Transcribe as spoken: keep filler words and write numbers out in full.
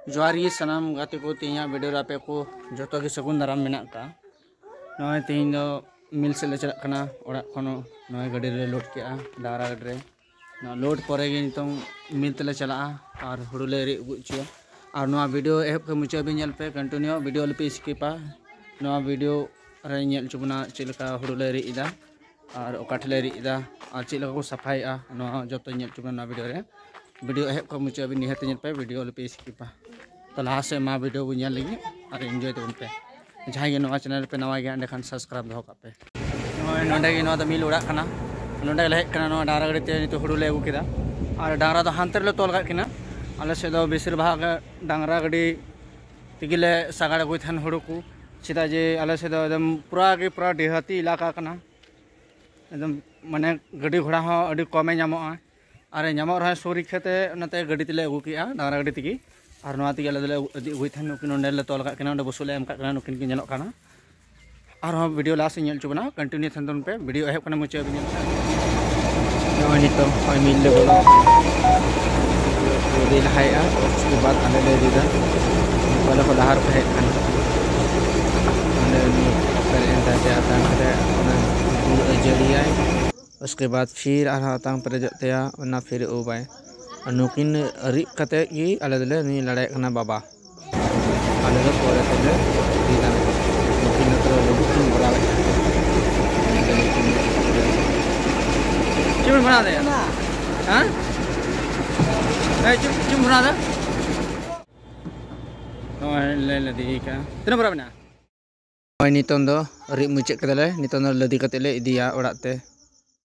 ᱡᱚᱦᱟᱨ ᱜᱮ ᱥᱟᱱᱟᱢ ᱜᱟᱛᱮ ᱠᱚ, ᱛᱮᱦᱮᱧᱟᱜ ᱵᱷᱤᱰᱤᱭᱳ ᱨᱮ ᱟᱯᱮ ᱠᱚ ᱡᱚᱛᱚ ᱜᱮ ᱥᱟᱹᱜᱩᱱ ᱫᱟᱨᱟᱢ ᱢᱮᱱᱟᱜ ᱟᱠᱟᱫᱼᱟ᱾ ᱱᱚᱜᱼᱚᱭ ᱛᱮᱦᱮᱧ ᱫᱚ ᱢᱤᱞ ᱥᱮᱫ ᱞᱮ ᱪᱟᱞᱟᱜ ᱠᱟᱱᱟ᱾ ᱚᱲᱟᱜ ᱠᱷᱚᱱ ᱱᱚᱜᱼᱚᱭ ᱜᱟᱹᱰᱤ ᱨᱮᱞᱮ ᱞᱳᱰ ᱠᱮᱜᱼᱟ, ᱰᱟᱝᱨᱟ ᱜᱟᱹᱰᱤ ᱨᱮ᱾ ᱱᱚᱣᱟ ᱞᱳᱰ ᱯᱚᱨᱮ ᱜᱮ ᱱᱤᱛᱚᱝ ᱢᱤᱞ ᱛᱮᱞᱮ ᱪᱟᱞᱟᱜᱼᱟ ᱟᱨ ᱦᱩᱲᱩ ᱞᱮ ᱨᱤᱫ ᱟᱹᱜᱩ ᱦᱚᱪᱚᱭᱟ᱾ ᱟᱨ ᱱᱚᱣᱟ ᱵᱷᱤᱰᱤᱭᱳ ᱮᱦᱚᱵ ᱠᱷᱚᱱ ᱢᱩᱪᱟᱹᱫ ᱦᱟᱹᱵᱤᱡ ᱧᱮᱞ ᱯᱮ, ᱠᱚᱱᱴᱤᱱᱤᱭᱩ ᱵᱷᱤᱰᱤᱭᱳ ᱟᱞᱚᱯᱮ ᱥᱠᱤᱯᱟ᱾ ᱱᱚᱣᱟ ᱵᱷᱤᱰᱤᱭᱳ ᱨᱮ ᱧᱮᱞ ᱦᱚᱪᱚ ᱵᱚᱱᱟ ᱪᱮᱫ ᱞᱮᱠᱟ ᱦᱩᱲᱩ ᱞᱮ ᱨᱤᱫ ᱮᱫᱟ ᱟᱨ ᱚᱠᱟ ᱴᱷᱮᱱ ᱞᱮ ᱨᱤᱫ ᱮᱫᱟ ᱟᱨ ᱪᱮᱫ ᱞᱮᱠᱟ ᱠᱚ ᱥᱟᱯᱷᱟᱭᱮᱫᱼᱟ, ᱱᱚᱣᱟ ᱡᱚᱛᱚ ᱧᱮᱞ ᱦᱚᱪᱚ ᱵᱚᱱᱟ ᱱᱚᱣᱟ ᱵᱷᱤᱰᱤᱭᱳ ᱨᱮ᱾ ᱵᱷᱤᱰᱤᱭᱳ ᱮᱦᱚᱵ ᱠᱷᱚᱱ ᱢᱩᱪᱟᱹᱫ ᱦᱟᱹᱵᱤᱡ ᱱᱤᱦᱟᱹᱛ ᱧᱮᱞ ᱯᱮ, ᱵᱷᱤᱰᱤᱭᱳ ᱟᱞᱚᱯᱮ ᱥᱠᱤᱯᱟ᱾ ᱛᱚ ᱞᱟᱦᱟ ᱥᱮᱫ ᱢᱟ ᱵᱷᱤᱰᱤᱭᱳ ᱵᱚᱱ ᱧᱮᱞ ᱞᱟᱹᱜᱤᱫ ᱟᱨ ᱮᱱᱡᱚᱭ ᱛᱟᱵᱚᱱ ᱯᱮ᱾ ᱡᱟᱦᱟᱸᱭ ᱜᱮ ᱱᱚᱣᱟ ᱪᱮᱱᱮᱞ ᱨᱮᱯᱮ ᱱᱟᱣᱟ ᱜᱮᱭᱟ, ᱮᱸᱰᱮᱠᱷᱟᱱ ᱥᱟᱵᱥᱠᱨᱟᱭᱤᱵ ᱫᱚᱦᱚ ᱠᱟᱜ ᱯᱮ᱾ ᱱᱚᱜᱼᱚᱭ ᱱᱚᱸᱰᱮ ᱜᱮ, ᱱᱚᱣᱟ ᱫᱚ ᱢᱤᱞ ᱚᱲᱟᱜ ᱠᱟᱱᱟ᱾ ᱱᱚᱸᱰᱮ ᱜᱮᱞᱮ ᱦᱮᱡ ᱠᱟᱱᱟ ᱱᱚᱣᱟ ᱰᱟᱝᱨᱟ ᱜᱟᱹᱰᱤ ᱛᱮ᱾ ᱱᱤᱛᱚᱜ ᱦᱩᱲᱩ ᱞᱮ ᱟᱹᱜᱩ ᱠᱮᱫᱟ ᱟᱨ ᱰᱟᱝᱨᱟ ᱫᱚ ᱦᱟᱱᱛᱮ ᱨᱮᱞᱮ ᱛᱚᱞ ᱠᱟᱜ ᱠᱤᱱᱟ᱾ ᱟᱞᱮ ᱥᱮᱫ ᱫᱚ ᱵᱮᱥᱤᱨ ᱵᱷᱟᱜᱽ ᱰᱟᱝᱨᱟ ᱜᱟᱹᱰᱤ ᱛᱮᱜᱮ ᱞᱮ ᱥᱟᱜᱟᱲ ᱟᱹᱜᱩᱭ ᱛᱟᱦᱮᱱ ᱦᱩᱲᱩ ᱠᱚ, ᱪᱮᱫᱟᱜ ᱡᱮ ᱟᱞᱮ ᱥᱮᱫ ᱫᱚ ᱮᱠᱫᱚᱢ ᱯᱩᱨᱟ ᱜᱮ ᱯᱩᱨᱟ ᱰᱤᱦᱟᱹᱛᱤ ᱮᱞᱟᱠᱟ ᱠᱟᱱᱟ᱾ ᱮᱠᱫᱚᱢ ᱢᱟᱱᱮ ᱜᱟᱹᱰᱤ ᱜᱷᱚᱲᱟ ᱦᱚᱸ ᱟᱹᱰᱤ ᱠᱚᱢᱮ ᱧᱟᱢᱚᱜᱼᱟ, ᱟᱨ ᱧᱟᱢᱚᱜ ᱨᱮᱦᱚᱸ ᱥᱩᱨ ᱤᱠᱷᱟᱹᱛᱮ ᱚᱱᱟᱛᱮ ᱜᱟᱹᱰᱤ ᱛᱮᱞᱮ ᱟᱹᱜᱩ ᱠᱮᱜᱼᱟ, ᱰᱟᱝᱨᱟ ᱜᱟᱹᱰᱤ ᱛᱮᱜᱮ᱾ ᱟᱨ ᱱᱚᱣᱟ ᱛᱮᱜᱮ ᱟᱞᱮ ᱫᱚᱞᱮ ᱤᱫᱤ ᱟᱹᱜᱩᱭᱮᱫ ᱛᱟᱦᱮᱱ᱾ ᱱᱩᱠᱤᱱ ᱱᱚᱸᱰᱮ ᱞᱮ ᱛᱚᱞ ᱟᱠᱟᱫ ᱠᱤᱱᱟ, ᱱᱚᱸᱰᱮ ᱵᱩᱥᱩᱵ ᱞᱮ ᱮᱢ ᱟᱠᱟᱫ ᱠᱤᱱᱟ, ᱱᱩᱠᱤᱱ ᱠᱤᱱ ᱧᱮᱞᱚᱜ ᱠᱟᱱᱟ᱾ ᱟᱨᱦᱚᱸ ᱵᱷᱤᱰᱤᱭᱳ ᱞᱟᱦᱟ ᱥᱮᱫ ᱧᱮᱞ ᱦᱚᱪᱚ ᱵᱚᱱᱟ, ᱠᱚᱱᱴᱤᱱᱤᱭᱩ ᱛᱟᱦᱮᱱ ᱛᱟᱵᱚᱱ ᱯᱮ, ᱵᱷᱤᱰᱤᱭᱳ ᱮᱦᱚᱵ ᱠᱷᱚᱱᱟᱜ ᱢᱩᱪᱟᱹᱫ ᱦᱟᱹᱵᱤᱡ ᱧᱮᱞ ᱯᱮ᱾ ᱱᱚᱜᱼᱚᱭ ᱱᱤᱛᱚᱝ ᱱᱚᱜᱼᱚᱭ ᱢᱤᱞ ᱞᱮ ᱵᱚᱞᱚ ᱟᱠᱟᱱᱟ᱾ ᱤᱫᱤ ᱞᱟᱦᱟᱭᱮᱫᱼᱟ, ᱩᱥᱠᱮ ᱵᱟᱫ ᱟᱞᱮ ᱞᱮ ᱤᱫᱤᱭᱮᱫᱟ᱾ ᱱᱩᱠᱩ ᱟᱞᱮ ᱠᱷᱚᱱ ᱞᱟᱦᱟ ᱨᱮᱠᱚ ᱦᱮᱡ ᱟᱠᱟᱱᱟ᱾ ᱚᱸᱰᱮ ᱩᱱᱤ ᱚᱯᱮᱨ ᱮᱱ ᱛᱟᱭ ᱛᱮ ᱟᱛᱟᱝ ᱠᱟᱛᱮ ᱚᱱᱟ ᱩᱵ ᱟᱹᱡᱟᱹᱲᱤᱭᱟᱭ᱾ ᱩᱥᱠᱮ ᱵᱟᱫ ᱯᱷᱤᱨ ᱟᱨᱦᱚᱸ ᱟᱛᱟᱝ ᱯᱮᱨᱮᱡᱚᱜ ᱛᱟᱭᱟ, ᱚᱱᱟ ᱯᱷᱤᱨ ᱩᱵᱟᱭ᱾ ᱟᱨ ᱱᱩᱠᱤᱱ ᱨᱤᱫ ᱠᱟᱛᱮ ᱜᱮ ᱟᱞᱮ ᱫᱚᱞᱮ ᱱᱩᱭ ᱞᱟᱲᱟᱭᱮᱫ ᱠᱟᱱᱟ ᱵᱟᱵᱟ᱾ ᱟᱞᱮ ᱫᱚ ᱯᱚᱨᱮ ᱛᱮᱞᱮ ᱤᱫᱤᱭᱮᱫᱟ᱾ ᱱᱩᱠᱤᱱ ᱫᱚ ᱯᱩᱨᱟᱹ ᱞᱩᱵᱩᱜ ᱠᱤᱱ ᱵᱷᱚᱨᱟᱣᱮᱫᱼᱟ᱾ ᱪᱮᱫ ᱵᱮᱱ ᱵᱷᱚᱨᱟᱣ ᱮᱫᱟ? ᱦᱮᱸ? ᱦᱮᱸ, ᱪᱮᱫ, ᱪᱮᱫ ᱮᱢ ᱵᱷᱚᱨᱟᱣ ᱮᱫᱟ? ᱱᱚᱜᱼᱚᱭ ᱞᱮ ᱞᱟᱫᱮ ᱠᱟᱜᱼᱟ᱾ ᱛᱤᱱᱟᱹᱜ ᱵᱷᱚᱨᱟᱣ ᱢᱮᱱᱟᱜᱼᱟ? ᱱᱚᱜᱼᱚᱭ ᱱᱤᱛᱚᱝ ᱫᱚ ᱨᱤᱫ ᱢᱩᱪᱟᱹᱫ ᱠᱮᱫᱟᱞᱮ᱾ ᱱᱤᱛᱚᱝ ᱫᱚ ᱞᱟᱫᱮ ᱠᱟᱛᱮ ᱞᱮ ᱤᱫᱤᱭᱟ ᱚᱲᱟᱜ ᱛᱮ᱾